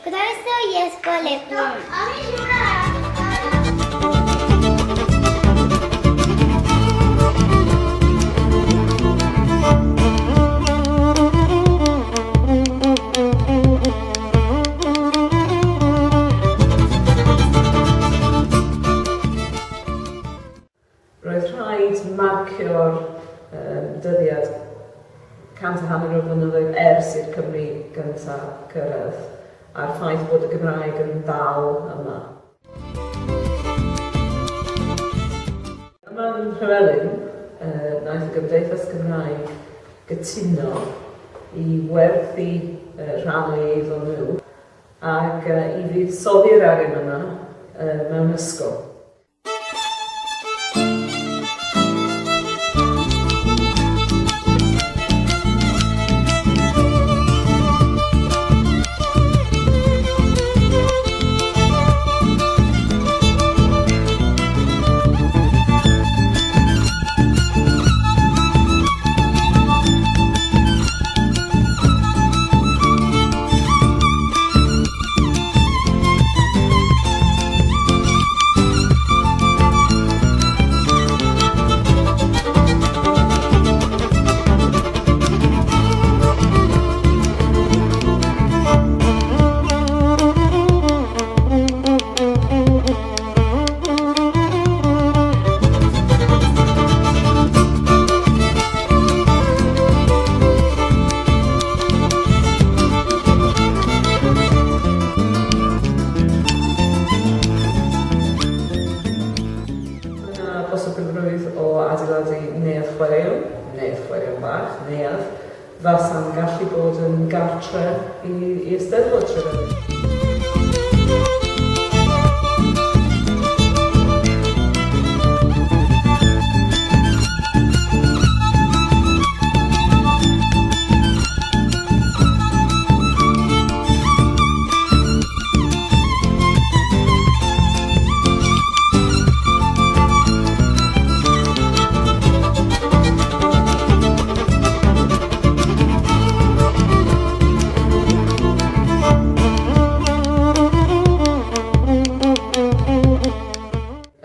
Croeso i Ysgol Eblwn. Roedd rhaid marcio'r um, dyddiad 150 o flynyddoedd ers i'r Cymry gyntaf cyrraedd, a'r ffaith bod y Gymraeg yn dal yma. Yma yn Nhrevelin, uh, wnaeth y Gymdeithas Gymraeg gytuno i werthu uh, rhan o'i eiddo nhw ac uh, i fuddsoddi'r arian yma uh, mewn ysgol. Mae yna bosibilrwydd o adeiladu neuadd chwaraeon, neuadd chwaraeon bach, neuadd, fasa'n gallu bod yn gartre i, i Eisteddfod Trefynwy.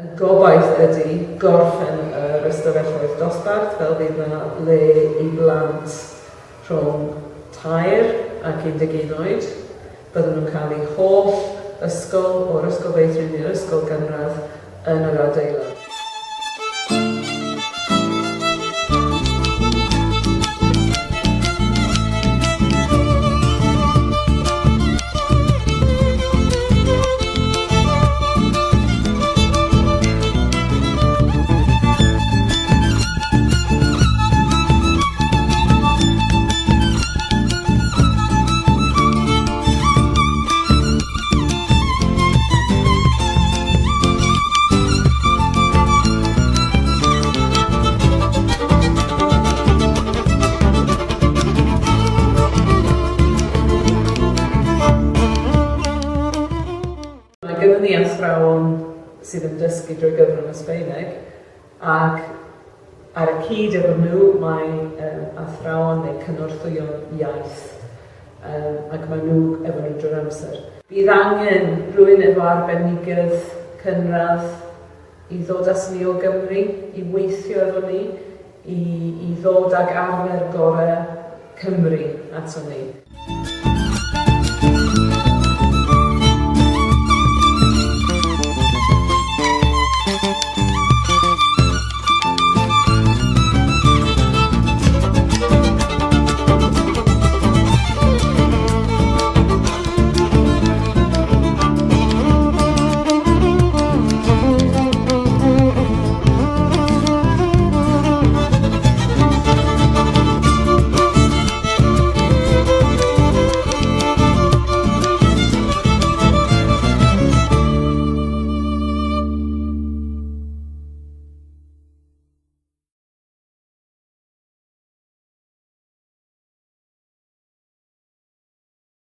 Y gobaith ydy gorffen yr ystafelloedd dosbarth fel fydd 'na le i blant rhwng tair ac 11 oed. Bydden nhw'n cael eu holl ysgol, o'r ysgol feithrin i'r ysgol gynradd, yn yr adeilad. Mae gynnon ni athrawon sydd yn dysgu drwy gyfrwng y Sbaeneg ac ar y cyd efo nhw mae yym athrawon neu cynorthwyon iaith yym ac maen nhw efo nhw drwy'r amser. Bydd angen rhywun efo arbenigedd cynradd i ddod at ni o Gymru i weithio efo ni i i ddod ag arfer gorau Cymru aton ni.